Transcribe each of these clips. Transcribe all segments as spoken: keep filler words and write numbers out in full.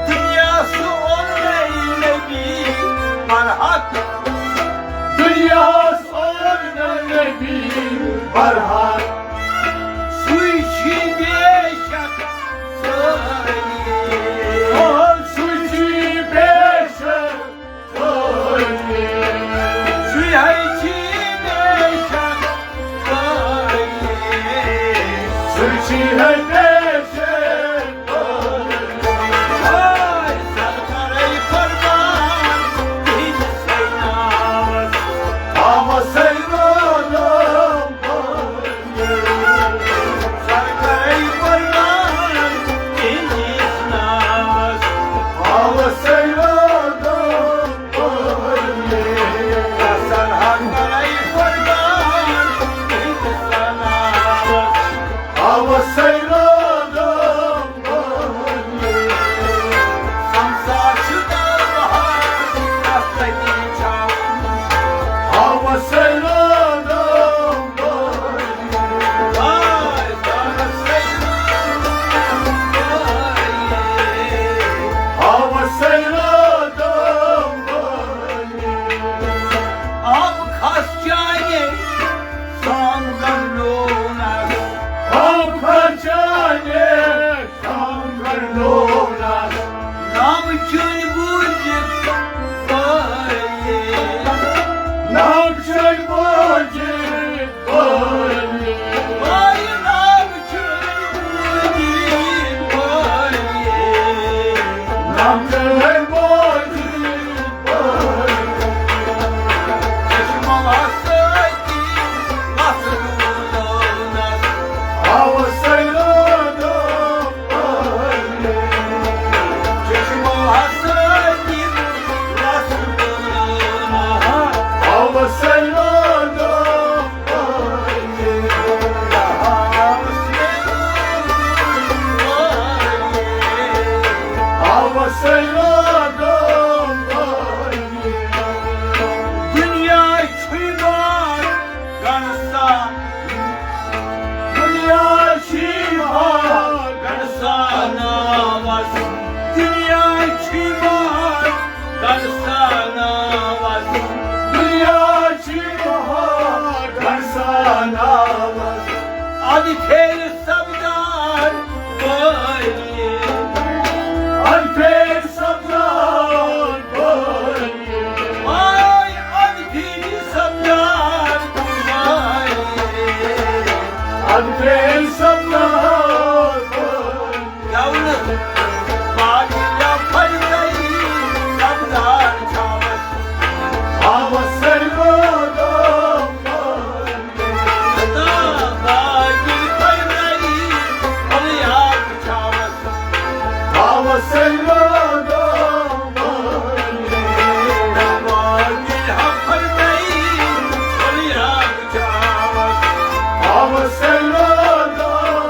دُنیاہَس اوٚن نبی برحق۔ دُنیاہَس اوٚن نبی برحق۔ سُے چھُ بے شک سٲری۔ سُے چھُ بے شک۔ سُے ہے چھُ بے شک۔ سُے چھُ ہے بے شک۔ سرکارے قربان تِہنٛدِس ناوس۔ آوس ہے رونم۔ سرکارے قربان تِہنٛدِس ناوس۔ آوس ہے رونم۔ سرکارے قربان تِہنٛدِس ناوس۔ آوس ہے رونم۔ سمسار چھُ دلہار، دستگی چھاوان۔ آوس ہے رونم۔ آوس ہے رونم۔ آب کھس چانہِ سام گنڈونس۔ آب کھس چانہِ سام گنڈونس۔ نام چٲنۍ بوٗزِتھ بٲیے۔ نام چٲنۍ بوٗزِتھ بٲیے۔ بٲیہِ نام چٲنۍ بوٗزِتھ بٲیے۔ نام چٲنۍ بوٗزِتھ بٲیے۔ چشمہٕ وسٲتی وسہٕ روٗدونس۔ آوس ہے رونم۔ چشمہٕ وسٲتی وسہٕ روٗدونس۔ آوس ہے رونم۔ آوس ہے رونم۔ دُنیا چھُے بار گنسا۔ دُنیا چھُے بار گنسا ناوس۔ دُنیا چھُے بار گنسا ناوس۔ دُنیا چھُے بار گنسا ناوس۔ اَدٕ پھیرِ سبدار بٲیہِ۔ اَدٕ پھیرِ سبدار بٲیہِ۔ آے اَدٕ پھیرِ سبدار بٲیہِ۔ اَدٕ پھیرِ سبدار بٲیہِ۔ گٮ۪ونہٕ باقٕے یا پھٔلۍ گٔیی سبدار چھاوس۔ آوس ہے رونم۔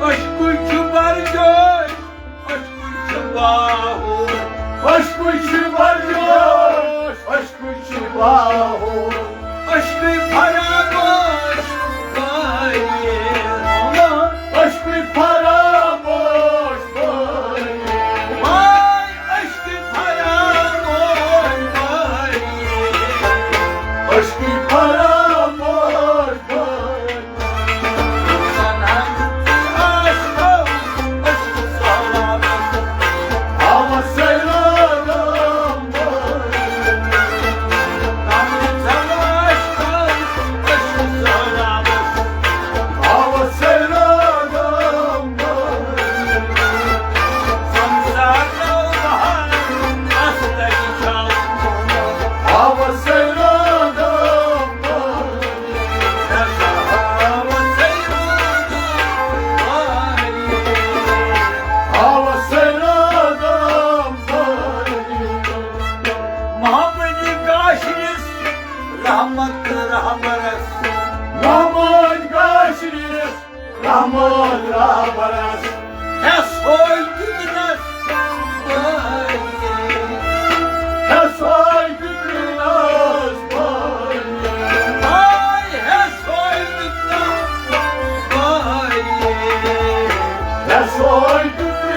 اشکُے چھُ برجوش، اشکُے چھُ باہوش، اشکُے چھُ برجوش، اشکُے چھُ باہوش، اشکُے فراموش بٲیِل، اشکُے فراموش بٲیِل، واے اشکُے فراموش بٲیِل، اشکُے فراموش بٲیِل۔ محمد کاشرِس رحمت رہبرس، محمد کاشرِس رحمت رہبرس، ہیس ہوے دیُتنس بٲیِل، ہیس ہوے دیُتنس بٲیِل، ہاے ہیس ہوے دیُتنس بٲیِل، ہیس ہوے دیُتنس